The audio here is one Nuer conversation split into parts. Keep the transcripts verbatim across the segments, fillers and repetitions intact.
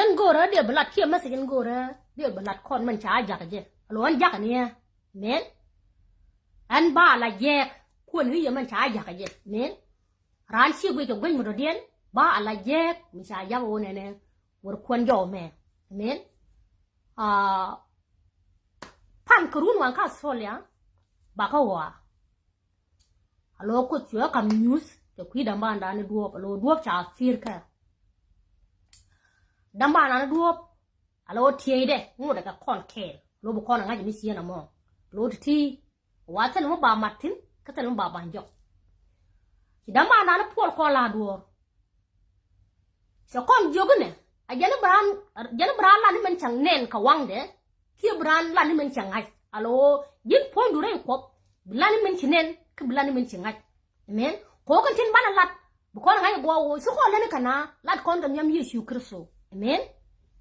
Ɛn go̱o̱rä diɛ bi lat kiɛ message ɛn go̱o̱rä diɛ bi lat kɔn mɛn ca jakä jɛ. Alo ɛn jakä ni ɛ. Amen. Ɛn ba la jɛɛk kuɔn ni yɛ mɛn ca jakä jɛ. Amen. Raan ci guic kɛ guic mi dɔ̱diɛn ba a la jɛɛk mi ca jakä wä nɛnɛ. Wär kuɔn jɔw mɛ. Amen. Ah, pan kɛ run wan kä Australia. Bakä ɣɔaa. Alo Kuoth cuɛ kam nyuuth kɛ kui̱ dämandan ni duɔ̱ɔ̱p, alo duɔ̱ɔ̱p ca pi̱i̱r kɛ. Dämandan ni duɔ̱ɔ̱p, alo tieydɛ ŋotdɛ kɛ kɔn kɛɛl, alo bi kɔn a ŋa̱c mi cieen amɔ. Alo ti̱ti̱ wa thil mi ba mat thi̱n kä thil mi ba ba̱ny jɔk. Ci dämandan ni puɔl kɔn la duɔ̱ɔ̱r. Cɛ kɔn jiök inɛ a jɛn i̱ bi raan, jɛn i̱ bi raan lat ni min cɛ nɛn kɛ waŋdɛ, kiɛ bi raan lat ni min cɛ ŋa̱c. Alo ji̱n puɔ̱nydu rɛy Kuɔth bi lat ni min ci nɛn kä bi lat ni min ci ŋa̱c. Amen. Kɛ ɣöö kɛn tin banɛ lat bi kɔn ŋa̱c ɛ guɔ ɣöö ci kɔn lätni kɛ na lat kɔn kɛ nhiam Yecu Kritho. Amen.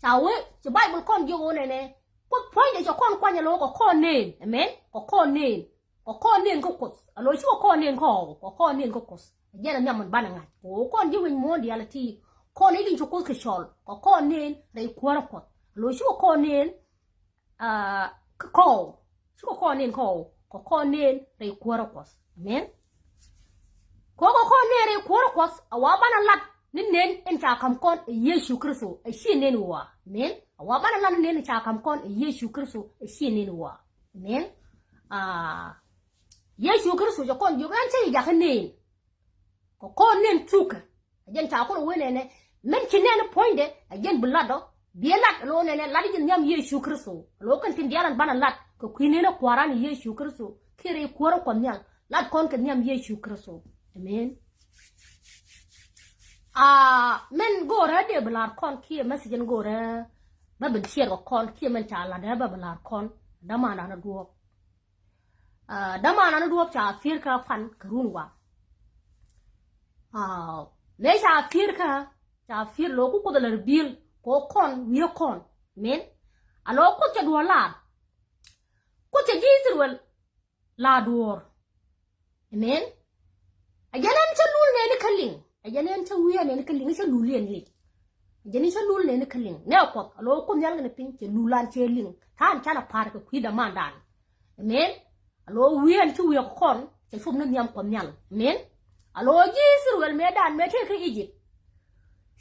Ca wee ci Baibol kɔn jiök ɣöö nɛnɛ Kuoth puɔ̱nydɛ cɛ kɔn kuany alo kɛ kɔn neen. Amen. Kɛ kɔn neen. Kɛ kɔn neen kä Kuoth. Alo ci kɛ kɔn neen kä ɣɔw, kɛ kɔn neen kä Kuoth. Jɛn a nhiam min banɛ ŋa̱c kɛ ɣöö kɔn ji̱ wec muɔ̱ɔ̱n diaal a ti kɔn i̱ liŋ ci Kuoth kɛ cɔl kɛ kɔn neen rɛy kuäärä Kuɔth. Alo ci kɛ kɔn neen, ah, kä ɣɔw. Ci kɛ kɔn neen kä ɣɔw kɛ kɔn neen rɛy kuäärä Kuɔth. Amen. Kɛ ɣöö kɛ kɔn neen rɛy kuäärä Kuɔth a wa banɛ lat ni neen in ca ka̱m kɔn ɛ Yecu Kritho, ɛ ci neen ɣɔaa. Amen. A wa banɛ lat ni neen in ca ka̱m kɔn ɛ Yecu Kritho, ɛ ci neen ɣɔaa. Amen. Ah, Yecu Kritho cɛ kɔn jiök ɛn cä yi jakä neen. Kɛ kɔn neen tukä. A jɛn ca kulɛ wee nɛnɛ min ci nɛn puɔ̱nydɛ a jɛn bi lat ɔ. Biɛ lat alo nɛnɛ lat ji̱ nhiam Yecu Kritho. Alo kɛn tin diaal ɛn banɛ lat kɛ kui̱ neen ɛ kua̱ran Yecu Kritho kiɛ rɛy kuäärä Kuɔth nhial. Lat kɔn kɛ nhiam Yecu Kritho. Amen. Ah, min go̱o̱rä dee bi lar kɔn kiɛ message in go̱o̱rä bä bin share kɛ kɔn kiɛ min ca lat dee bä bi lar kɔn. Dämandan ni duɔ̱ɔ̱p. Ah, dämandan ni duɔ̱ɔ̱p ca pi̱i̱r kä pan kɛ run waŋ. Ah, mëë ca pi̱i̱r kä ca pi̱i̱r lo̱o̱ ku Kuoth a lär bi̱i̱l kɛ ɣöö kɔn wi̱i̱ kɔn. Amen. Alo Kuoth cɛ duɔ̱ɔ̱r lar. Kuoth cɛ ji̱ Ithɛrɛl la duɔ̱ɔ̱r. Amen. A jɛn ɛn cä lul nɛɛni kä liŋ. A jɛn ɛn cä wi̱i̱ nɛɛni kä liŋ, cä lul yɛn liŋ. A jɛn cä lul nɛɛni kä liŋ. Nɛ Kuɔth, alo Kuoth nhial kɛnɛ piny, cɛ lul an cɛ liŋ. Ta̱a̱n canɛ pa̱a̱r kɛ kui̱ dämandan. Amen. Alo wi̱i̱ ɛn ci wi̱i̱ kɛ kɔn, cɛ cop ni nhiam Kuɔth nhial. Amen. Alo ji̱ Ithɛrɛl mëëdan mëë tëë kä Egypt.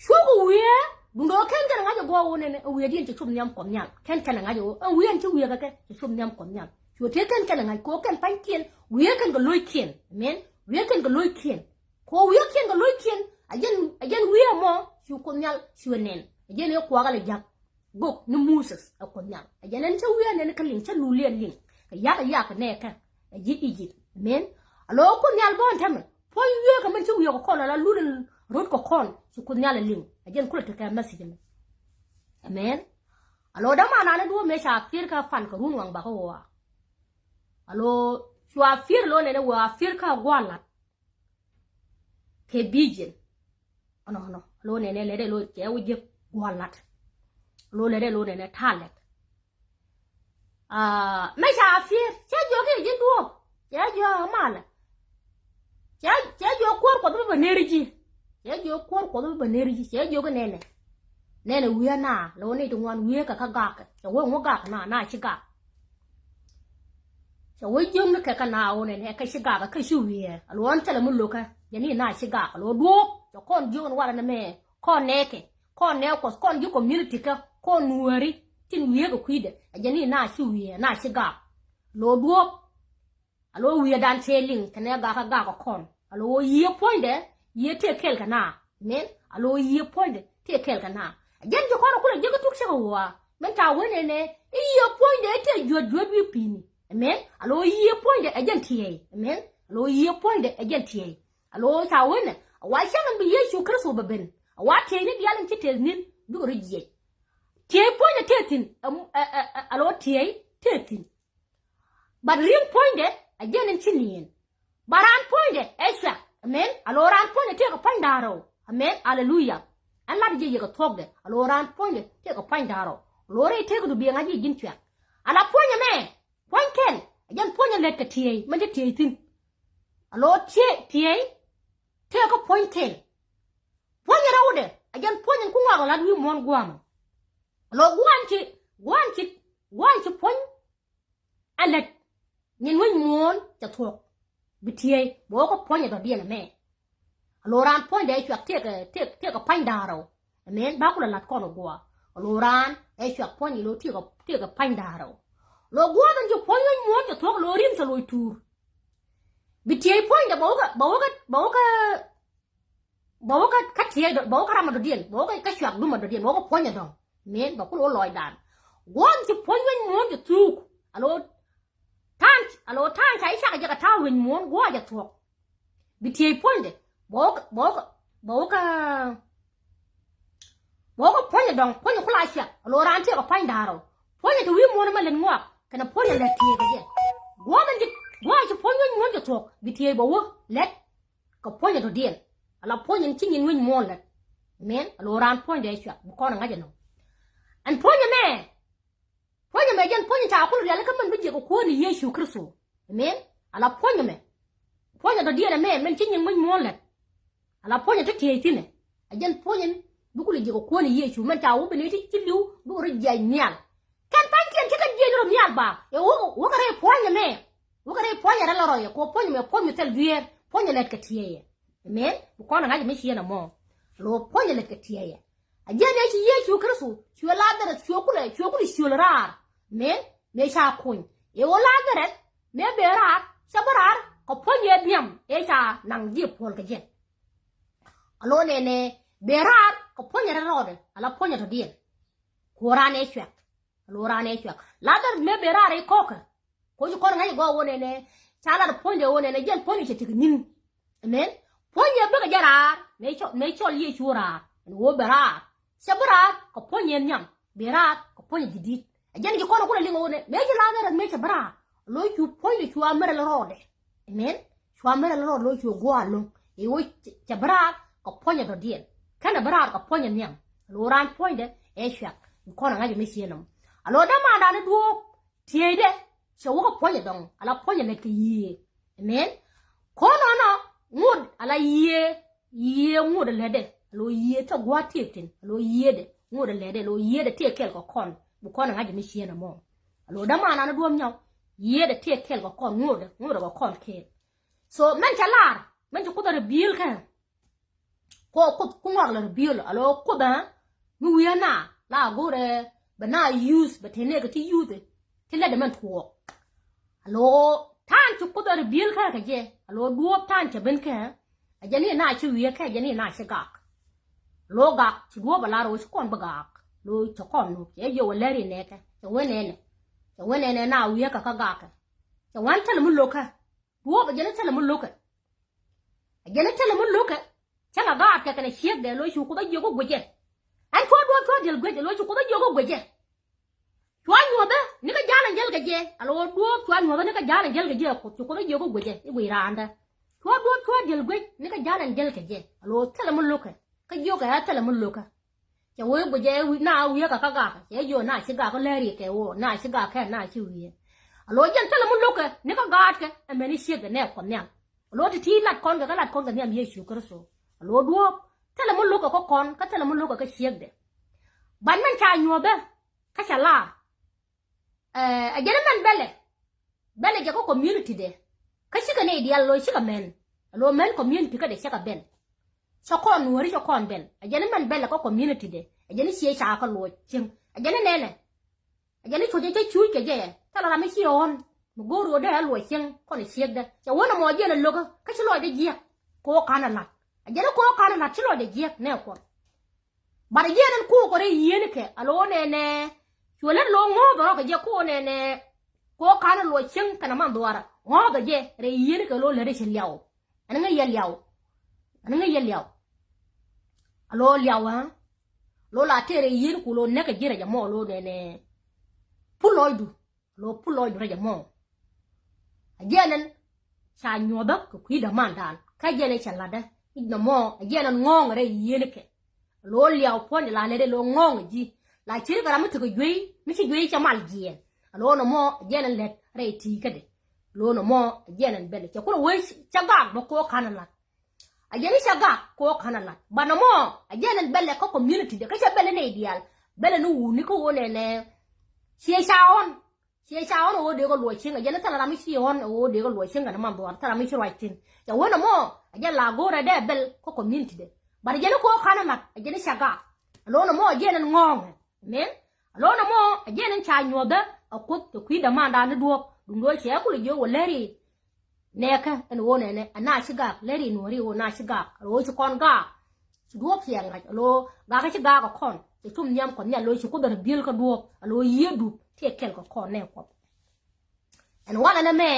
Cuɔ̱k wiee duundɛ ɣöö kɛn kɛn ɛ ŋa̱c ɛ guɔ̱ɔ̱k ɣöö nɛnɛ ɛ wiee diɛn cɛ cop nhiam Kuɔth nhial. Kɛn kɛn ɛ ŋa̱c ɛ ɣöö ɛn wiee ɛn ci wiee kɛ kɛ cɛ cop nhiam Kuɔth nhial. Cuɛ tëë kɛn kɛn ɛ ŋa̱c kɛ ɣöö kɛn pa̱nykiɛn wiee kɛn kɛ lo̱ckiɛn. Amen. Wiee kɛn kɛ lo̱ckiɛn. Kɛ ɣöö wiee kɛn kɛ lo̱ckiɛn. A jɛn, a jɛn wiee ɛmɔ cu Kuoth nhial cuɛ nɛn. A jɛn ëë kuakä lɛ ja̱k gök ni Moses ɛ Kuoth nhial. A jɛn ɛn cä wiee nɛn kä liŋ, cä lul yɛn liŋ. Kɛ yak yak nɛɛkɛ ɛ ji̱ Egypt. Amen. Alo Kuoth nhial bä ɛn tämɛ. Puɔ̱ny wiee kɛ min ci wiee kɛ kɔn ala lul in rot kɛ kɔn ci Kuoth nhial ɛ liŋ. A jɛn kulɛ tekɛ message ɛmɛ. Amen. Alo dämandan ni duɔ̱ɔ̱p mëë ca pi̱i̱r kä pan kɛ run waŋ bakä ɣɔaa. Alo cua pi̱i̱r alo nɛnɛ wä a pi̱i̱r kä gua̱a̱r lat. Kɛ vision. Ɔnɔ, ɔnɔ. Alo nɛnɛ lɛt ɛ lo cɛ wä jiäk gua̱a̱r lat. Alo lɛt ɛ lo nɛnɛ ta̱a̱ lɛt. Ah, mɛ ca pi̱i̱r cɛ jiök i̱ ji̱n duɔ̱ɔ̱p cɛ jiök malɛ. Cɛ, cɛ jiök kuäär Kuɔth bä bä ner ji̱. Cɛ jiök kuäär Kuɔth bä bä ner ji̱ cɛ jiök i̱ nɛnɛ. Nɛnɛ wiee na lɛ wä ni ti ŋuan wiee kɛ kä gak kɛ cɛ wee ŋu gak na na ci gak. Cɛ wee jiök ni kɛ kä na wä nɛnɛ kɛ ci gak kɛ ci wiee a luɔn thilɛ mi lokä jɛ ni na ci gak a luɔ duɔ̱ɔ̱p cɛ kɔn jiök ni walɛ ni mɛ kɔn nɛɛkɛ. Kɔn nɛɛ Kuɔth kɔn ji̱ community kä kɔn nuääri tin wiee kɛ kui̱dɛ a jɛ ni na ci wiee na ci gak. Lo duɔ̱ɔ̱p. Alo wiee dan cɛ liŋ kɛnɛ gak kä gak kä kɔn. Alo yiëë puɔ̱nydɛ yiëë tëë kɛl kɛ na. Amen. Alo yiëë puɔ̱nydɛ tëë kɛl kɛ na. A jɛn ji̱ kɔn a kulɛ ji̱ kä tuk cɛ kɛ wua. Min ca wen ɛnɛ i̱ yiëë puɔ̱nydɛ tëë juäät juäät wi̱i̱ pi̱i̱ni. Amen. Alo yiëë puɔ̱nydɛ ɛ jɛn tiɛɛy. Amen. Alo yiëë puɔ̱nydɛ ɛ jɛn tiɛɛy. Alo ca wen ɛ a wa cäŋ ɛn bi Yecu Kritho bɛ ben a wa tiɛɛy ni diaal in ci tëëth ni̱n bikɛ rɔ jiɛc. Tiɛɛy puɔ̱nydɛ tëë thi̱n. Alo tiɛɛy tëë thi̱n. But ri̱ŋ puɔ̱nydɛ a jɛn in ci ni̱i̱n. Ba raan puɔ̱nydɛ ɛ cuak. Amen. Alo raan puɔ̱nydɛ tëëkɛ puɔ̱ny da̱ŋ rɛw. Amen. Aleluya. Ɛn lat ji̱ yikɛ thuɔ̱kdɛ alo raan puɔ̱nydɛ tëëkɛ puɔ̱ny da̱ŋ rɛw. Alo rɛy tëëkɛ du biɛ ŋa̱c ji̱ ji̱n cuak. Ala puɔ̱ny ɛmɛ puɔ̱ny kɛl. Ɛ jɛn puɔ̱ny ɛ lät kɛ tiɛɛy mɛn ti tiɛɛy thi̱n. Alo tiɛɛy tiɛɛy tëëkɛ puɔ̱ny kɛl. Puɔ̱ny rɛwdɛ a jɛn puɔ̱ny in ku ŋɔak lat wi̱i̱ muɔ̱ɔ̱n gua̱a̱mɛ. Alo gua̱a̱n ci, gua̱a̱n ci, gua̱a̱n ci puɔ̱ny ɛ lät. Nyin wec muɔ̱ɔ̱n cɛ thuɔ̱k. Bi tiey bɛ wä kä puɔ̱nyɛ dɔ̱diɛn ɛmɛ. Alo raan puɔ̱nydɛ ɛ cuak tiek, tiek, tiek ɛ pa̱ny da̱ŋ rɛw. Ɛmɛn ba kulɛ la̱t kɔn ɛ gua̱a̱. Alo raan ɛ cuak puɔ̱ny ilo tiek, tiek ɛ pa̱ny da̱ŋ rɛw. Lo gua̱a̱th ɛn ci puɔ̱ny wec muɔ̱ɔ̱n cɛ thuɔ̱k, lo rim cɛ loc tuur. Bi tiey puɔ̱nydɛ bɛ wä kä, bɛ wä kä, bɛ wä kä, bɛ wä kä, kä tiey dɔ, bɛ wä kä ram ɛ dɔ̱diɛn, bɛ wä kä, kä cuak dum ɛ dɔ̱diɛn, bɛ wä kä puɔ̱nyɛ dɔ̱ŋ. Min bɛ kul wä lɔcdan. Gua̱a̱th ci puɔ̱ny wec muɔ̱ɔ̱n cɛ thuuk. Alo ta̱a̱n, alo ta̱a̱n ca ji̱ cakɛ jɛ kɛ ta̱a̱ wec muɔ̱ɔ̱n gua̱a̱ jɛ thuɔ̱k. Bi tiey puɔ̱nydɛ bɛ wä kä, bɛ wä kä, bɛ wä kä, bɛ wä kä puɔ̱nyɛ dɔ̱ŋ, puɔ̱nyɛ kula cuak. Alo raan tiek ɛ pa̱ny da̱ŋ rɛw. Puɔ̱nyɛ te wi̱i̱ muɔ̱ɔ̱n ɛmɛ lät ŋuak kɛnɛ puɔ̱nyɛ lät tiey kɛ jɛ. Gua̱a̱th ɛn ci, gua̱a̱th ci puɔ̱ny wec muɔ̱ɔ̱n cɛ thuɔ̱k, bi tiey bɛ wä lät kɛ puɔ̱nyɛ dɔ̱diɛn. Ala puɔ̱nyɛ ci nyin wec muɔ̱ɔ̱n lät. Min alo raan puɔ̱nydɛ ɛ cuak bi kɔn ɛ ŋa̱c ɛnɔ. Ɛn puɔ̱nyɛ mɛ, puɔ̱nyɛ mɛ jɛn puɔ̱nyɛ ca kul rialikä min bi jiɛk ɛ Kuäär ni Yecu Kritho. Min ala puɔ̱nyɛ mɛ, puɔ̱nyɛ dɔ̱diɛn ɛmɛ min ci nyin wec muɔ̱ɔ̱n lät. Ala puɔ̱nyɛ ti tiey thi̱nɛ. Ɛ jɛn puɔ̱nyɛ bi kul jiɛk ɛ Kuäär ni Yecu min ca wä bi ni ti ci li̱w bi kɛ rɔ jiɛc nhial. Kɛn pa̱nykiɛn ci kɛ jiɛc rɔ nhial ba ɛ wä, wä kɛ rɛy puɔ̱nyɛ mɛ. Wä kɛ rɛy puɔ̱nyɛ rɛl rɔyɛ kɛ wä puɔ̱nyɛ mɛ puɔ̱ny mi thil dueer, puɔ̱nyɛ lät kɛ tieyɛ. Min bi kɔn ɛ ŋa̱c mi cieen ɛmɔ. Lo puɔ̱nyɛ lät kɛ tieyɛ. A jiɛn ɛ ci Yecu Kritho cuɛ Ladhäräth cuɛ kulɛ, cuɛ kulɛ ciöl raar. Min mëë ca kuny ɛ wä Ladhäräth mëë bëë raar cɛ bi raar kɛ puɔ̱nyɛ nhiam ëë ca naŋ ji̱ puɔl kɛ jɛ. Alo nɛnɛ bëë raar kɛ puɔ̱nyɛ rɛl rɔɔdɛ ala puɔ̱nyɛ tɔ̱diɛn. Ku raan ëë cuɛk. Alo raan ëë cuɛk Ladhäräth mëë bëë raar i̱ kɔ̱kä. Ko ci kɔn ŋa̱c gɔɔ wä nɛnɛ ca lat puɔ̱nydɛ wä nɛnɛ jɛn puɔ̱ny cɛ tik ni̱n. Amen. Puɔ̱ny yɛ bikɛ jɛ raar mëë cɔl, mëë cɔl Yecu raar ɛn wä bɛ raar. Cɛ bi raar kɛ puɔ̱ny yɛn nhiam bi raar kɛ puɔ̱ny ji̱ di̱t. Ɛ jɛn ci kɔn kulɛ liŋ wä nɛ mëë ci Ladhäräth mëë cɛ bi raar. Lo̱c cu puɔ̱nydɛ cu a mɛrɛ lɛ rɔɔdɛ. Amen. Cua mɛrɛ lɛ rɔɔd lo̱c cu gua̱a̱ lo̱ŋ i̱ wä cɛ bi raar kɛ puɔ̱nyɛ dɔ̱diɛn. Kɛnɛ bi raar kɛ puɔ̱nyɛ nhiam. Alo raan puɔ̱nydɛ ɛ cuak. Bi kɔn a ŋa̱c mi cieen nɔm. Alo dämandan i̱ duɔ̱ɔ̱p. Tieyde cɛ wä kä puɔ̱nyɛ dɔ̱ŋ ala puɔ̱nyɛ lät kɛ yiëë. Amen. Ko̱n nɔnɔ ŋot ala yiëë, yiëë ŋot ɛ lätdɛ alo yiëë thɛ gua̱a̱th tiek thi̱n alo yiëëdɛ ŋot ɛ lätdɛ alo yiëëdɛ tiek kɛɛl kɛ kɔn. Bi kɔn ɛ ŋa̱c mi cieen ɛmɔ. Alo dämandan i̱ duɔ̱ɔ̱p nyɔk. Yiëëdɛ tiek kɛɛl kɛ kɔn ŋotdɛ, ŋotdɛ kɛ kɔn kɛɛl. So mɛn cɛ lar mɛn ci Kuoth ɛ reveal kä Ko Kuoth ku ŋɔak lɛ reveal alo Kuoth ɛ mi wi̱i̱ ɛ na la go̱rɛ bɛ na use bɛ tëë nɛɛkɛ ti youth ti lɛt dɛ mɛn tuɔɔk. Alo ta̱a̱n ci Kuoth ɛ reveal kä kɛ jɛ alo duɔ̱ɔ̱p ta̱a̱n cɛ ben kä. Ɛ jɛ ni na ci wi̱i̱ ɛ kä ɛ jɛ ni na ci gak. Alo gak ci duɔ̱ɔ̱p ɛ lar ɣöö ci kɔn bi gak alo cɛ kɔn nööp cɛ jɛ wä lɛr inɛɛkɛ cɛ wä nɛnɛ. Cɛ wä nɛnɛ na wi̱i̱ ɛ kä kä gak kɛ cɛ wä ni thilɛ mi lo̱kä. Duɔ̱ɔ̱p ɛ jɛn ni thilɛ mi lo̱kä. Ɛ jɛn ni thilɛ mi lo̱kä. Cä la gaatkɛ kɛnɛ ciekdɛ lo̱c cu Kuoth a jiök kä guicɛ. Ɛn cua duɔ̱ɔ̱p cua diɛl guic ɛ lo̱c cu Kuoth a jiök kä guicɛ. Cua nyuɔ̱thä ni kä ja̱a̱n ɛn jäl kɛ jɛ alo duɔ̱ɔ̱p cua nyuɔ̱thä ni kä ja̱a̱n ɛn jäl kɛ jɛ ɛ Kuoth cu Kuoth a jiök kä guicɛ i̱ guic raandä. Cua duɔ̱ɔ̱p cua diɛl guic ni kä ja̱a̱n ɛn jäl kɛ jɛ alo thilɛ mi lo̱kä. Kä jiökɛ ɛ thilɛ mi lo̱kä. Cɛ wee guicɛ na wi̱i̱ kä kä gak cɛ jiök na ci gak kä lääri kɛ woo na ci gak kɛ na ci wi̱i̱. Alo jɛn thilɛ mi lo̱kä ni kä gaatkɛ ɛmɛn i̱ ciekdɛ nɛ Kuɔth Nhial. Alo ti ti lat kɔn kɛ kä lat kɔn kɛ nhiam Yecu Kritho. Alo duɔ̱ɔ̱p thilɛ mi lo̱kä kä kɔn kä thilɛ mi lo̱kä kä ciekdɛ. Ban mɛn ca nyuɔ̱thä kä ca lar. Ɛ jɛn mɛn bɛlɛ. Bɛlɛ jɛ kä community dɛ. Kä cikɛ nɛy diaal lo̱c cikɛ mɛn. Alo mɛn community kä dɛ cikɛ ben. Cɛ kɔn nuɔ̱ri cɛ kɔn ben ɛ jɛn mɛn bɛlɛ kä community dɛ. Ɛ jɛn ciɛ ca kä luɔc cieŋ ɛ jɛn nɛnɛ. Ɛ jɛn cuc cɛ cuc kɛ jɛ thilɛ ram mi ciɛ ɣɔ̱n. Mi go̱o̱r ɣöö dee ɛ luɔc cieŋ kɔn ɛ ciekdɛ cɛ wän ɛmɔ jiɛn ɛ lo̱kä kä ci lɔcdɛ jiɛk. Kɛ ɣöö ka̱n ɛ la̱t ɛ jɛn kɛ ɣöö ka̱n ɛ la̱t ci lɔcdɛ jiɛk nɛ Kuɔth. But jiɛn ɛn ko̱o̱k kɛ rɛy yieenikɛ a lo̱o̱ nɛnɛ. Cuɛ lät lo̱o̱ ŋɔ̱ɔ̱th ɛ rɔ kɛ jɛ ko̱o̱k nɛnɛ. Ko̱o̱k ka̱n ɛ luɔc cieŋ kɛnɛ man dhuaarä ŋɔ̱ɔ̱th ɛ jɛ rɛy yieenikɛ lo̱o̱ lät ɛ ci liaw. Ɛn ŋäc yɛ liaw. Ɛn ŋäc yɛ liaw. A lo̱o̱ liaw ɛ lo̱o̱ la tëë rɛy yieenikɛ lo̱o̱ näk kɛ ji̱ rɛc ɛmɔ lo̱o̱ nɛnɛ. Pul lɔcdu. Lo̱o̱ pul lɔcdu rɛc ɛmɔ. A jiɛn ɛn ca nyuɔ̱thä kɛ kui̱ dämandan kä jiɛn ɛn cɛ la̱tdä i̱ nɔmɔ a jiɛn ɛn ŋɔ̱ɔ̱ŋ rɛy yieenikɛ. Lo̱o̱ liaw puɔ̱nydɛ la lätdɛ lo̱o̱ ŋɔ̱ɔ̱ŋ ji̱ la ci̱t kɛ ram mi tekɛ juey mi ci juey cɛ mal jiɛɛn. A lo̱o̱ nɔmɔ a jiɛn ɛn lät rɛy ti̱i̱kädɛ. Lo̱o̱ nɔmɔ a jiɛn ɛn bɛlɛ cɛ kulɛ wee cä gak bä ko̱o̱k ka̱n ɛ la̱t. A jɛn i̱ cɛ gak ko̱o̱k ka̱n a la̱t banɛ mɔ. A jɛn ɛn bɛlɛ kä community dɛ kä cɛ bɛlɛ nɛy diaal. bɛlɛ ni wuni kä ɣöö nɛnɛ ciɛ ca ɣɔn. Ciɛ ca ɣɔn ɣöö dee kɛ luɔc cieŋ, ɛ jɛn ni thilɛ ram mi ci ɣɔn ɣöö dee kɛ luɔc cieŋ kɛnɛ man dhuaar, thilɛ ram mi ci ruac thi̱n. Cɛ wen ɛmɔ ɛ jɛn la go̱o̱rɛ dee bɛl kä community dɛ. But ɛ jɛn ni ko̱o̱k ka̱n ɛ lat, ɛ jɛn ni cɛ gaak. Ɛ lo̱n ɛmɔ ɛ jɛn ɛn ŋɔ̱ɔ̱ŋɛ. Amen. Ɛ lo̱n ɛmɔ ɛ jɛn ɛn ca nyuɔ̱thä ɛ Kuoth kɛ kui̱ dämandan ni duɔ̱ɔ̱p. Duundɛ cɛ kulɛ jiök wä lɛri nɛɛkä ɛn ɣöö nɛnɛ ɛ na ci gak, lɛri nuɔ̱ri ɣöö na ci gak, ɛ lo̱ ci kɔn gak. Ci duɔ̱ɔ̱p ciɛŋ rac, ɛ lo̱ gakä ci gak ɛ kɔn. Cɛ cum nhiam Kuɔth Nhial, lo̱ ci Kuoth ɛ rɛ biël kä duɔ̱ɔ̱p, ɛ lo̱ yiëë dup tëë kɛl kɛ kɔn nɛ Kuɔth. Ɛn walɛ nɛ mɛ,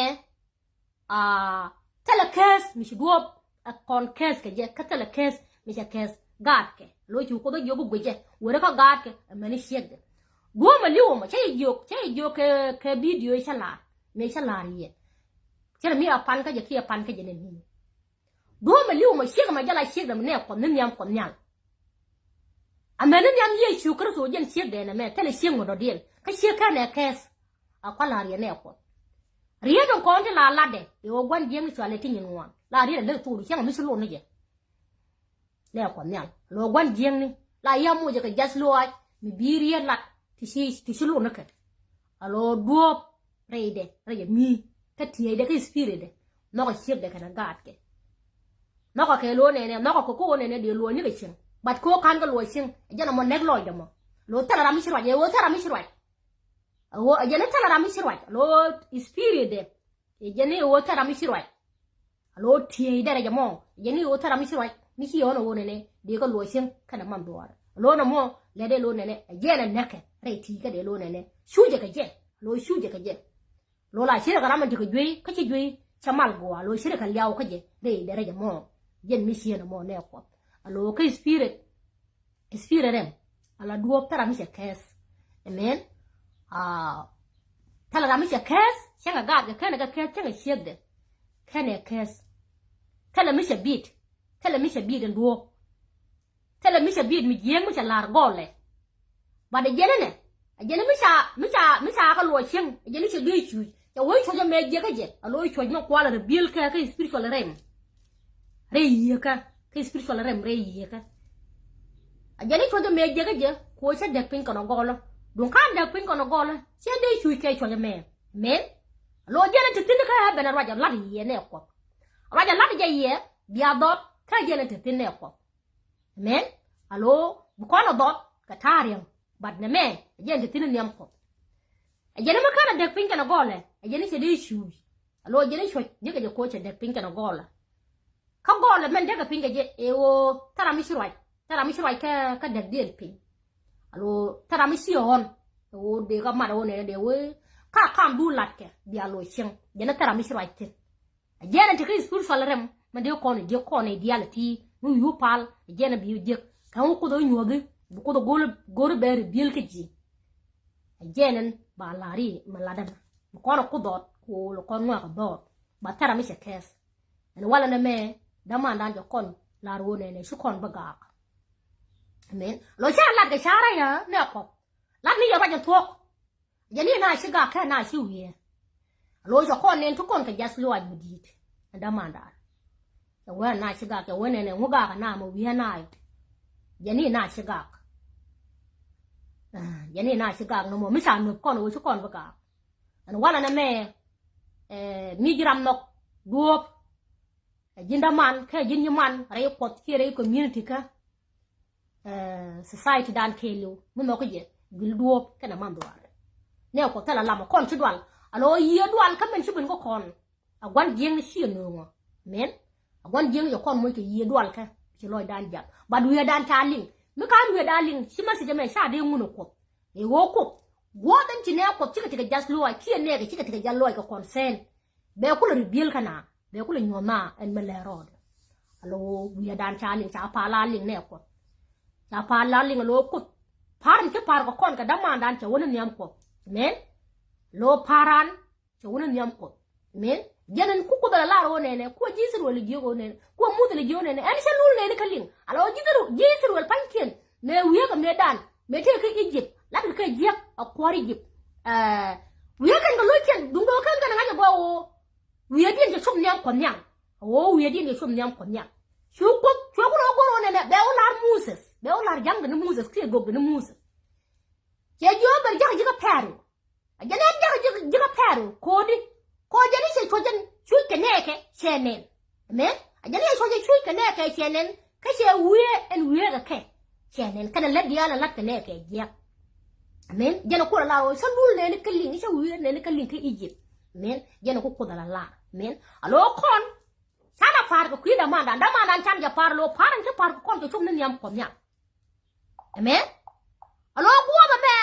aa, thilɛ kɛɛth mi ci duɔ̱ɔ̱p ɛ kɔn kɛɛth kɛ jɛ, kä thilɛ kɛɛth mi cɛ kɛɛth gaatkɛ. Lo̱ ci Kuoth ɛ jiök guicɛ weri kä gaatkɛ, ɛ mɛni ciekdɛ. Duɔ̱ɔ̱p mɛ li̱w ɛmɔ cä yɛ jiök, cä yɛ jiök kɛ, kɛ bidio cä la̱r, mëë cä la̱r yɛ. Cä rɛ mi a pan kä jɛ kiɛ pan kä jɛ nɛ mi. Duɔ̱ɔ̱p mɛ li̱w ɛmɔ ciek ɛmɛ jɛ la ciekdɛ mi nɛ Kuɔth ni nhiam Kuɔth Nhial. Amäni nhiam Yecu Kritho jɛn ciekdɛ nɛmɛ, thilɛ ciek ŋuɔ̱t dɔ̱diɛn. Kä ciek kɛn ɛ kɛɛth. A kua̱r la riet nɛ Kuɔth. Riet in kɔn ti la latdɛ i̱ ɣöö gua̱n jiäkni cɔalɛ ti nyin ŋuan. La riet ɛ lek thokdu cäŋ mi ci lot ni jɛ. Nɛ Kuɔth Nhial. Lo̱ gua̱n jiäkni la yia mocɛ kɛ jath luaac mi bi riet lat ti ci, ti ci lot ni kɛ. A lo̱ duɔ̱ɔ̱p rɛydɛ, rɛy jɛ mi kä tieydɛ kä spiritdɛ. Nhɔkɛ ciekdɛ kɛnɛ gaatkɛ. Nhɔkɛ kɛ lo̱ nɛnɛ, nhɔkɛ kɛ ko̱ nɛnɛ dee luɔ̱c ni kɛ cieŋ. But ko̱ ka̱n kɛ luɔ̱c cieŋ, ɛ jɛn ɛmɔ nɛk lɔcdɛ mɔ. Lo̱ thilɛ ram mi ci ruac, ɛ ɣöö thilɛ ram mi ci ruac. Ɛ ɣöö ɛ jɛn ni thilɛ ram mi ci ruac, lo̱ spiritdɛ. Ɛ jɛn ni ɣöö thilɛ ram mi ci ruac. A lo̱ tieydɛ rɛy jɛ mɔ, ɛ jɛn ni ɣöö thilɛ ram mi ci ruac, mi ci ɣɔn ɛ ɣöö nɛnɛ dee kɛ luɔ̱c cieŋ kɛnɛ man dhuaar. A lo̱ nɛmɔ, lɛ dee lo̱ nɛnɛ, ɛ jɛn ɛ nɛkɛ, rɛy ti̱i̱ kä dee lo̱ nɛnɛ. Cucɛ kɛ jɛ, lo̱ cucɛ kɛ jɛ. Lo̱ la cirɛ kɛ ram in tekɛ juey, kä ci juey cɛ mal gɔaa, lo̱ cirɛ kɛ liaw kä jɛ, rɛy dɛ rɛy jɛ mɔ. Jɛn mi cieen ɛmɔ nɛ Kuɔth. A lo̱ kä spirit, spirit rɛm. A la duɔ̱ɔ̱p thilɛ ram mi cɛ kɛɛth. Amen. Ah, thilɛ ram mi cɛ kɛɛth, cäŋɛ gaatkɛ kɛnɛ kɛ kɛɛth, cäŋɛ ciekdɛ. Kɛnɛ kɛɛth. Thilɛ mi cɛ bi̱i̱t. Thilɛ mi cɛ bi̱i̱t in duɔ̱ɔ̱p. Thilɛ mi cɛ bi̱i̱t mi jiääk mi cɛ la̱r gɔlɛ. But ɛ jɛn inɛ, ɛ jɛn mi ca, mi ca, mi ca kä luɔc cieŋ, ɛ jɛn cɛ dee cuc. Cɛ wee cuɔ̱c ɛmɛ jiäkä jɛ, a lo̱ cuɔ̱c mi kualɛ rɛ biël kɛ, kä spiritual realm. Rɛy yieekä, kä spiritual realm rɛy yieekä. Ɛ jɛn cuɔ̱c ɛmɛ jiäkä jɛ, kuɔ cä däk piny kɔn ɔ gɔlä. Duŋ ka däk piny kɔn ɔ gɔlä, cɛ dee cuc kɛ cuɔ̱c ɛmɛ. Amen. A lo̱ jɛn ti thi̱n kä ɛ ben a ruac a lat yɛ nɛ Kuɔth. A ruac a lat jɛ yɛ, bia dhɔt, kä jɛn ti thi̱n nɛ Kuɔth. Amen. A lo̱ bi kɔn a dhɔt kɛ ta̱a̱ riɛŋ. But nɛmɛ, ɛ jɛn te thi̱n nhiam Kuɔth. Ɛ jɛn mi kän a däk piny kɛn a gɔlɛ, ɛ jɛn cɛ dee cuuc. A lo̱ jɛn cuɔ̱c, jekɛ jɛ koc cɛ däk piny kɛn a gɔlɛ. Kä gɔlɛ mɛn däkɛ piny kɛ jɛ, ɛ ɣöö thilɛ ram mi ci ruac, thilɛ ram mi ci ruac kä, kä däkdiɛn piny. A lo̱ thilɛ ram mi ci ɣɔn, ɛ ɣöö dee kä mat ɣöö nɛnɛ dee wee, ka kam du latkɛ, bia lo̱c cieŋ, jɛn thilɛ ram mi ci ruac thi̱n. A jɛn in te kä spiritual realm, mɛn dee kɔn i̱ diek kɔn i̱ diaal iti mi wi̱i̱ wä pal, a jɛn in bi wä diek. Kɛn wä Kuoth wä nyuɔ̱thi, bi Kuoth wä go̱r, go̱r bɛ reveal kä ji̱. A jɛn in ba la̱r i̱ mɛ latdä mɛ. Bi kɔn a Kuoth dhɔt, kɛ ɣöö lɛ kɔn ŋɔak a dhɔt. Ba thilɛ ram mi cɛ kɛɛth. Ɛn walɛ nɛmɛ, dämandan jɛ kɔn, la̱r ɣöö nɛnɛ, ci kɔn bä gaak. Amen. Lo̱ ca lat kɛ ca rɛy ɛ, nɛ kɔk. Lat ni yɛ ruac in thuɔ̱k. Jɛn i̱ na ci gak kɛ na ci wiee. A lo̱c ɛ kɔn nɛn ti kɔn kɛ jath luaac mi di̱i̱t. Ɛn dämandan. Cɛ wee na ci gak, cɛ wee nɛn ɛ ŋu gak ɛ na mɛ wiee na yɔ. Jɛn i̱ na ci gak. Ah, jɛn i̱ na ci gak nɔmɔ mi ca nuɔ̱p kɔn ɛ wee ci kɔn bi gak. Ɛn walɛ nɛmɛ, eh, mi ji̱ ram nhɔk duɔ̱ɔ̱p. Ɛ ji̱n däman, kä ɛ ji̱n nyiman, rɛy Kuɔth kiɛ rɛy community kä. Eh, society dan kɛɛliw mi nhɔk kä jɛ, guil duɔ̱ɔ̱p kɛnɛ man dhuaar. Nɛ Kuɔth thilɛ lam ɛ kɔn ci dual. A lo̱ yiëë dual kä mɛn ci ben kä kɔn. A gua̱n jiäkni ciɛ nööŋɔ. Amen. A gua̱n jiäkni jɛ kɔn moc kɛ yiëë dual kä ci lɔcdan jiath. But wi̱i̱dan ca liŋ. Mi ka̱n wi̱i̱dan liŋ, ci message ɛmɛ ca dee ŋun ɛ Kuɔth. Ɛ ɣöö Kuoth, guɔ̱ɔ̱th ɛn ci nɛ Kuɔth cikɛ tekɛ jath luaac, kiɛ nɛɛkɛ cikɛ tekɛ jath luaac kɛ concern. Bɛ kulɛ reveal kä na, bɛ kulɛ nyuɔ̱th na ɛn mi lɛ rɔɔdɛ. A lo̱ wi̱i̱dan ca liŋ, ca pa̱a̱l a liŋ nɛ Kuɔth. Ca pa̱a̱l a liŋ a lo̱ Kuoth. Pa̱a̱r in ci pa̱a̱r kɛ kɔn kɛ dämandan cɛ wä ni nhiam Kuɔth. Amen. Lo̱ pa̱a̱ran cɛ wä ni nhiam Kuɔth. Amen. Jɛn ɛn ku Kuoth ala lar ɣöö nɛnɛ, ku ji̱ Ithɛrɛl jiök ɣöö nɛnɛ, ku Muthɛ jiök nɛnɛ, ɛn cä lul nɛni kä liŋ. A lo̱ ji̱ Ithɛrɛl, ji̱ Ithɛrɛl pa̱nykiɛn, mëë wiee kɛ mëëdan, mëë tëë kä Egypt, latkɛ kä jiäk a kuäär Egypt. Ɛɛ, wiee kɛn kɛ lo̱ckiɛn, duundɛ ɣöö kɛn kɛn ŋa̱c a gɔaa ɣöö wi̱i̱diɛn cɛ cop nhiam Kuɔth Nhial. A ɣöö wi̱i̱diɛn cɛ cop nhiam Kuɔth Nhial. Cu Kuoth, cu Kuoth ɣöö go̱r ɣöö nɛnɛ, bɛ wä lar Moses, bɛ wä lar ja̱ŋdɛ ni Moses, kiɛ gokdɛ ni Moses. Cɛ jiök ben jakä ji̱ kä Pɛro. A jɛn ɛn jakä ji̱ kä Pɛro ko̱di. Kɛ ɣöö jɛn i̱ cɛ cuɔ̱c jɛn cuc kɛ nɛɛkɛ cɛ nɛn. Amen. A jɛn i̱ cɛ cuɔ̱c jɛn cuc kɛ nɛɛkɛ cɛ nɛn. Kä cɛ wiee ɛn wiee kɛ kɛ cɛ nɛn. Kɛnɛ lät diaal ɛn la̱t kɛ nɛɛkɛ jiɛk. Amen. Jɛn ɛ Kuoth ɛ lar ɣöö cä lul nɛɛni kä liŋ, cä wiee nɛɛni kä liŋ kä Egypt. Amen. Jɛn ɛ ku Kuoth ɛ la lar. Amen. A lo̱o̱ kɔn canɛ pa̱a̱r kɛ kui̱ dämandan. Dämandan canɛ jɛ pa̱a̱r, a lo̱o̱ pa̱a̱r ɛn ci pa̱a̱r kɛ kɔn kɛ cop ni nhiam Kuɔth Nhial. Amen. A lo̱o̱ guɔ̱ɔ̱th ɛmɛ.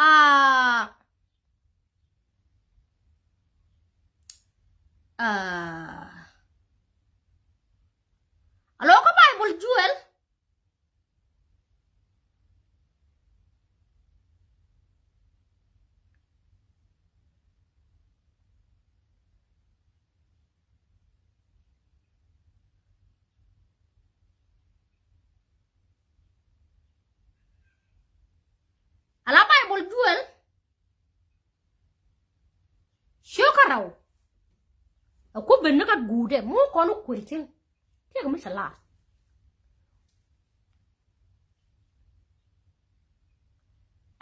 Aa, aa, a lo̱o̱ kä Baibol Joel. A la Baibol Joel. Ciökä rɛw. A ku ben ni kä guutdɛ mi wä kɔn wä kuer cieŋ. Tiɛk mi cɛ lar.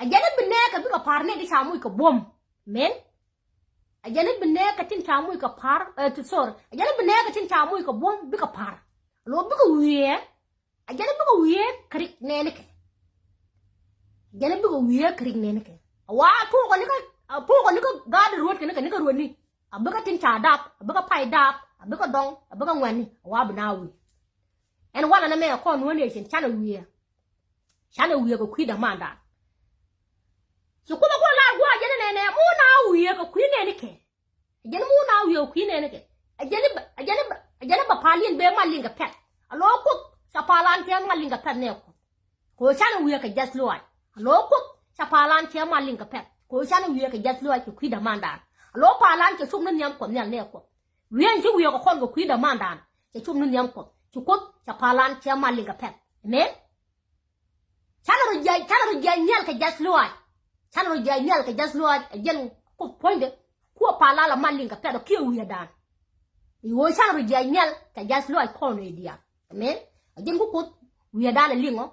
A jɛn i̱ bi nɛɛkɛ bikɛ pa̱a̱r nɛy ti ca moc kɛ buɔ̱m. Amen. A jɛn i̱ bi nɛɛkɛ tin ca moc kɛ pa̱a̱r, eh, ti, sorry. A jɛn i̱ bi nɛɛkɛ tin ca moc kɛ buɔ̱m bikɛ pa̱a̱r. A lo̱o̱ bikɛ wiee. A jɛn i̱ bikɛ wiee kɛ rik nɛɛnikɛ. A jɛn i̱ bikɛ wiee kɛ rik nɛɛnikɛ. A wa tuɔɔkɔ ni kä, a tuɔɔkɔ ni kä gaat ruɔ̱t kɛ ni kä, ni kä ruɔ̱tni. A bikɛ tin ca dap, a bikɛ pay dap, a bikɛ dɔŋ, a bikɛ ŋuɛ̈tni, a wa bi na wi̱i̱. Ɛn walɛ nɛmɛ kɔn nuɔ̱ɔ̱n ëë cin canɛ wiee. Canɛ wiee kɛ kui̱ dämandan. Ci Kuoth ɛ ku lar gua̱a̱ jɛn ɛ nɛnɛ, mi wä na wiee kɛ kui̱ nɛɛnikɛ. A jɛn mi wä na wiee kɛ kui̱ nɛɛnikɛ. A jɛn i̱ bɛ, a jɛn i̱ bɛ, a jɛn i̱ bɛ pa̱a̱liɛn bɛ mal liŋ kɛ pɛ̈th. A lo̱o̱ Kuoth ca pa̱a̱lan cɛ mal liŋ kɛ pɛ̈th nɛɛ Kuɔth. Kɛ ɣöö canɛ wiee kɛ jiath lɔaac. A lo̱o̱ Kuoth ca pa̱a̱lan cɛ mal liŋ kɛ pɛ̈th. Kɛ ɣöö canɛ wiee kɛ jiath lɔaac kɛ kui̱ dämandan. A lo̱o̱ pa̱a̱lan cɛ cop ni nhiam Kuɔth Nhial nɛɛ Kuɔth. Wiee in ci wiee kɛ kɔn kɛ kui̱ dämandan. Cɛ cop ni nhiam Kuɔth. Ci Kuoth ca pa̱a̱lan cɛ mal liŋ kɛ pɛ̈th. Amen. Canɛ rɔ jiac, canɛ rɔ jiac nhial kɛ jiath lɔaac. Canɛ rɔ jiac nhial kɛ jiath lɔaac. A jɛn Kuoth puɔ̱nydɛ. Kuɛ pa̱a̱lan la mal liŋ kɛ pɛ̈th ɔ kiɛ wi̱i̱dan. I̱ ɣöö canɛ rɔ jiac nhial kɛ jiath lɔaac kɔn ëë diaal. Amen. A jɛn ku Kuoth wi̱i̱dan ɛ liŋɔ.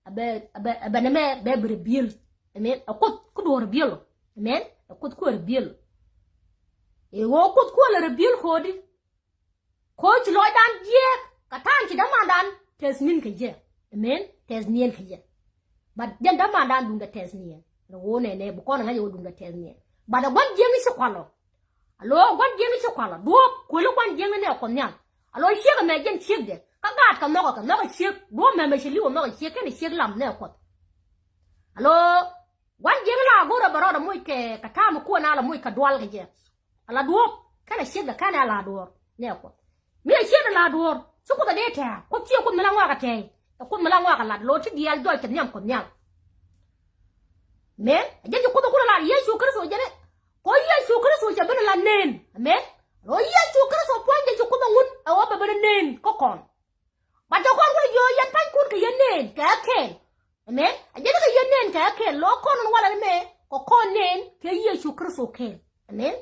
A bɛ, a bɛ, a bɛ nɛmɛ bɛ bi rɛ biël. Amen. A Kuoth ku duɔ̱ɔ̱r rɛ biël ɔ. Amen. A Kuoth kuɛ rɛ biël ɔ. I̱ ɣöö Kuoth kuɛ lɛ rɛ biël ko̱di. Ko̱ ci lɔcdan jiääk kɛ ta̱a̱n ci dämandan tɛth ni̱n kɛ jɛ. Amen. Tɛth niɛn kɛ jɛ. But jɛn dämandan duundɛ tɛth niɛn. Rɛ ɣöö nɛnɛ bi kɔn ɛ ŋa̱c ɛ ɣöö duundɛ tɛth niɛn. But ɛ gua̱n jiäŋ i̱ ci kualɔ. A lo̱o̱ gua̱n jiäŋ i̱ ci kualɔ. Duɔ̱ɔ̱p kuëli gua̱n jiäŋ i̱ nɛ Kuɔth Nhial. A lo̱o̱ ciek ɛmɛ jɛn ciekdɛ. Kä gaat kɛ nhɔkɛ kɛ nhɔkɛ ciek. Duɔ̱ɔ̱p mɛmɛ ci li̱w ɛ nhɔkɛ ciek kɛnɛ ciek lam nɛ Kuɔth. A lo̱o̱ Gua̱n jiäŋ la go̱rɛ bɛ rɔɔdɛ moc kɛ, kɛ ta̱a̱ mi kuäär na la moc kɛ dual kɛ jɛ. Ala duɔ̱ɔ̱r kɛnɛ ciekdɛ kɛnɛ ala duɔ̱ɔ̱r nɛ Kuɔth. Mi ɛ ciekdɛ la duɔ̱ɔ̱r ci Kuoth ɛ dee tɛ̱̈ɛ̱̈. Kuoth ciɛ Kuoth mi la ŋɔak ɛ tɛ̱̈ɛ̱̈. Ɛ Kuoth mi la ŋɔak ɛ lat lo̱o̱ ti diaal jɔc kɛ nhiam Kuɔth Nhial. Mɛn ɛ jɛn ci Kuoth ɛ kulɛ lar Yecu Kritho jɛn ɛ. Kɔ Yecu Kritho cɛ ben ɛ la neen. Mɛn lo̱o̱ Yecu Kritho puɔ̱ny jɛ ci Kuoth ɛ ŋun ɛ ɣöö bɛ ben ɛ neen kä kɔn. But cɛ kɔn wä jiök yɛn pa̱nykun kɛ yɛn neen kɛ kɛɛl. Amen. A jɛn kɛ yɛn neen kɛ kɛɛl. Lo̱ kɔn walɛ ni mɛ kɛ kɔn neen kɛ Yecu Kritho kɛɛl. Amen.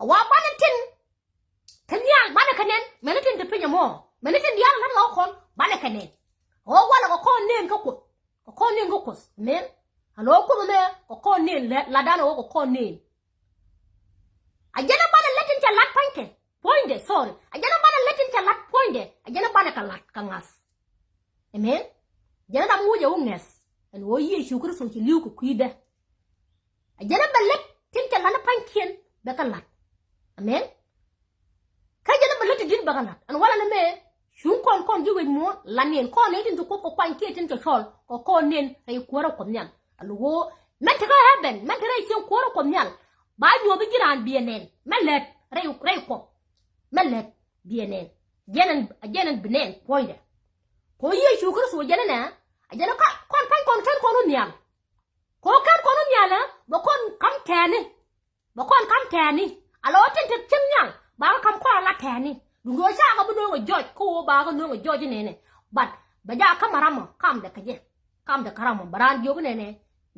A wa banɛ tin te nhial banɛ kɛ nɛn. Mɛni tin te piny ɛmɔ. Mɛni tin diaal la̱t ɣä kɔn banɛ kɛ nɛn. A wa walɛ kɛ kɔn neen kä Kuoth. Kɛ kɔn neen kä Kuoth. Amen. A lo̱ Kuoth ɛmɛ kɛ kɔn neen lɛ-, la̱tdan a wä kɛ kɔn neen. A jɛn a banɛ lät tin cɛ la̱t pa̱nykɛ. Puɔ̱nydɛ, sorry. A jɛn a banɛ lät tin cɛ la̱t puɔ̱nydɛ. A jɛn a banɛ kɛ la̱t kɛ ŋa̱th. Amen. Jɛn a ram wä jɛ wä ŋɛth. Ɛn ɣöö Yecu Kritho ci li̱w kɛ kui̱dɛ. A jɛn a bɛ lät tin cɛ la̱t ni pa̱nykiɛn bɛ kɛ la̱t. Amen. Kä jɛn a bɛ lät ti di̱t bɛ kɛ la̱t. Ɛn walɛ ni mëë cuŋ kɔn kɔn ji̱ wec muɔ̱ɔ̱n la niɛn kɔn nɛy tin ci Kuoth kɛ kuany kiɛ tin cɛ cɔl kɛ kɔn nɛn rɛy kuäärä Kuɔth Nhial. A lo̱ ɣöö mɛn te kä heaven, mɛn te rɛy cieŋ kuäärä Kuɔth Nhial. Ba nyuɔ̱th ji̱ raan biɛ nɛn. Mɛ lät rɛy, rɛy Kuɔth. Mɛ lät biɛ nɛn. Jɛn ɛn, jɛn ɛn bi nɛn puɔ̱nydɛ. Kɛ ɣöö Yecu Kritho jɛn ɛnɛ, a jɛn ɛ ka, kɔn pa̱ny kɔn kɛn kɔn wä nhial. Kɛ ɣöö kɛn kɔn wä nhial ɛ, bɛ kɔn ka̱m tɛ̈ɛ̈ni. Bɛ kɔn ka̱m tɛ̈ɛ̈ni. A la ɣöö tin te cieŋ nhial, ba kɛ ka̱m kɔn ala tɛ̈ɛ̈ni. Duundɛ ɣöö ca kɛ bi nööŋ ɛ jɔc, kä ɣöö ba kɛ nööŋ ɛ jɔc inɛnɛ. But bɛ jaak ka̱m ɛ ramɔ, kamdɛ kɛ jɛ. Kamdɛ kä ramɔ, bɛ raan jiök inɛnɛ.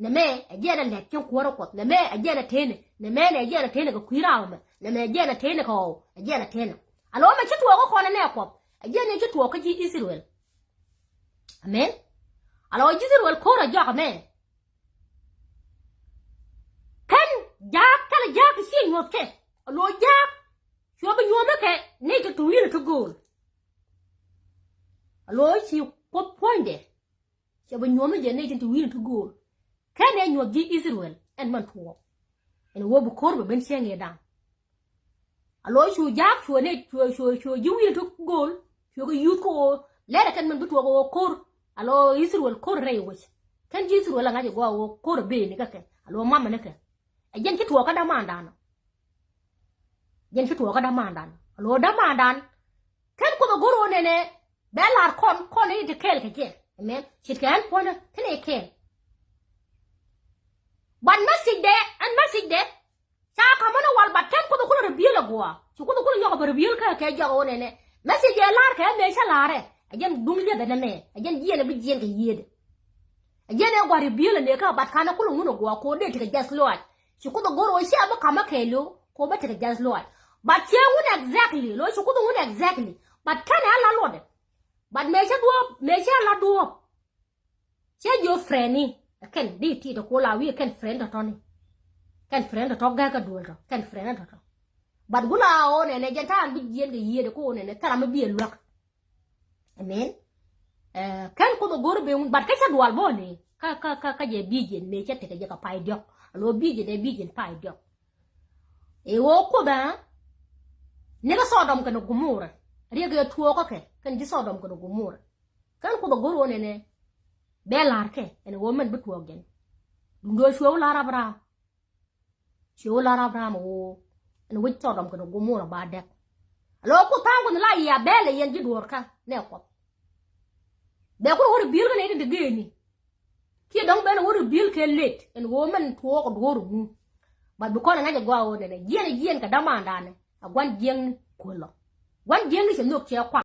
Nɛmɛ ɛ jɛn ɛ lät cieŋ kuäärä Kuɔth. Nɛmɛ ɛ jɛn ɛ tënɛ. Nɛmɛ nɛ ɛ jɛn ɛ tënɛ kɛ kui̱ raawä mɛ. Nɛmɛ ɛ jɛn ɛ tënɛ kɛ ɣɔw. Ɛ jɛn ɛ tënɛ. A la ɣöö mɛ ci tuɔɔk kä kɔn ɛ nɛ Kuɔth. Ɛ jɛn ɛ ci tuɔɔk kä ji̱ Ithɛrɛl. Amen. A la ɣöö ji̱ Ithɛrɛl ko̱r ɛ jɔak ɛmɛ. Jaak, thilɛ jaak ti ci nyuɔth kɛ. A lo̱ jaak. Cuɛ bi nyuɔth kɛ nɛy ti ti wi̱i̱ni ti gööl. A lo̱ ci Kuoth puɔ̱nydɛ. Cuɛ bi nyuɔth ni jɛ nɛy ti ti wi̱i̱ni ti gööl. Kɛn ɛ nyuɔth ji̱ Ithɛrɛl ɛn mɛn tuɔɔk. Ɛn ɣöö bi ko̱r bɛ ben cieŋ i̱ da̱ŋ. A lo̱ cu jaak cuɛ nɛy cuɛ cuɛ cuɛ ji̱ wi̱i̱ni ti gööl. Cuɛ kɛ yuth kä ɣöö lɛrɛ kɛn mɛn bi tuɔɔk ɣöö ko̱r. A lo̱ Ithɛrɛl ko̱r rɛy wec. Kɛn ji̱ Ithɛrɛl a ŋa̱c ɛ gɔaa ɣöö ko̱r ɛ ben ni kä kɛ. A lo̱ mamɛ ni kɛ. Ɛ jɛn ci tuɔɔkä dämandan. Jɛn ci tuɔɔkä dämandan. A lo̱ dämandan. Kɛn Kuoth a go̱r ɣöö nɛnɛ bɛ la̱r kɔn, kɔn i̱ ti kɛɛl kɛ jɛ. Amen. Ce̱tkɛ ɛn puɔ̱nä kɛn i̱ kɛɛl. But message dɛ, ɛn message dɛ. Ca ka̱m ɛn ɛ wal, but kɛn Kuoth a kulɛ reveal ɛ gɔaa. Ci Kuoth a kulɛ nyɔk ɛ bɛ reveal kä kɛ jɔk ɣöö nɛnɛ. Message ɛ la̱r kɛ ɛ mëë cä la̱rɛ. Ɛ jɛn duŋ liɛth ɛn ɛmɛ. Ɛ jɛn jiɛn ɛ bi jiɛn kɛ yiëëdɛ. Ɛ jɛn ɛ gua̱r reveal ɛ mëë kä, but ka̱n ɛ kulɛ ŋun ɛ gɔaa ko̱r dee tekɛ jɛth lɔaac. Ci Kuoth a go̱r ɣöö ciɛ bi ka̱m ɛ kɛɛliw kɛ ɣöö bä tekɛ jɛth lɔaac. But ciɛ ŋun exactly, lo̱ ci Kuoth ŋun exactly. But kɛn ɛ la luɔtdɛ. But mëë cä duɔ̱ɔ̱p, mëë cä la duɔ̱ɔ̱p. Cä jiö friend ni. Ɛ kɛn di ti tɔ ko̱ la wi̱i̱ kɛn friend tɔ̱tɔ̱ ni. Kɛn friend tɔ̱tɔ̱ gɛ̈kä duël tɔ. Kɛn friend tɔ̱tɔ̱. But gula ɣöö nɛnɛ jɛn ta̱a̱n bi jiɛn kɛ yiëëdɛ ko̱ ɣöö nɛnɛ thil ram mi bi ɛ luäk. Amen. Ɛ, kɛn Kuoth a go̱r ben wun, but kä cä dual bä ni. Kä, kä, kä, kä jɛ bi jiɛn mëë cä tekɛ jɛ kɛ pay diɔ̱k. A lo̱ bi jiɛn ɛ bi jiɛn pay diɔ̱k. Ɛ ɣöö Kuoth a ni kä Sodom kɛnɛ Gomora. Riɛk ɛ tuɔɔkä kɛ kɛn ji̱ Sodom kɛnɛ Gomora. Kɛn Kuoth a go̱r ɣöö nɛnɛ bɛ la̱r kɛ ɛn ɣöö mɛn bi tuɔɔk jɛn. Duundɛ cuɛ wä la̱r Abraham. Cuɛ wä la̱r Abraham ɣöö ɛn wec Sodom kɛnɛ Gomora ba dɛk. A lo̱ Kuoth tha̱a̱ŋ Kuoth la yia bɛl ɛ yɛn ji̱ duɔ̱ɔ̱r kä nɛ Kuɔth. Bɛ kun wä reveal kä nɛ ti degeni. Kiɛ dɔ̱ŋ ben wä reveal kɛ late ɛn ɣöö mɛn tuɔɔk duɔ̱ɔ̱r ŋu. But bi kɔn ɛ ŋa̱c ɛ gɔaa ɣöö nɛnɛ jiɛn ɛ jiɛn kɛ dämandanɛ. A gua̱n jiɛŋni kuäl lɔ. Gua̱n jiɛŋni cɛ nhök cɛ kuaŋ.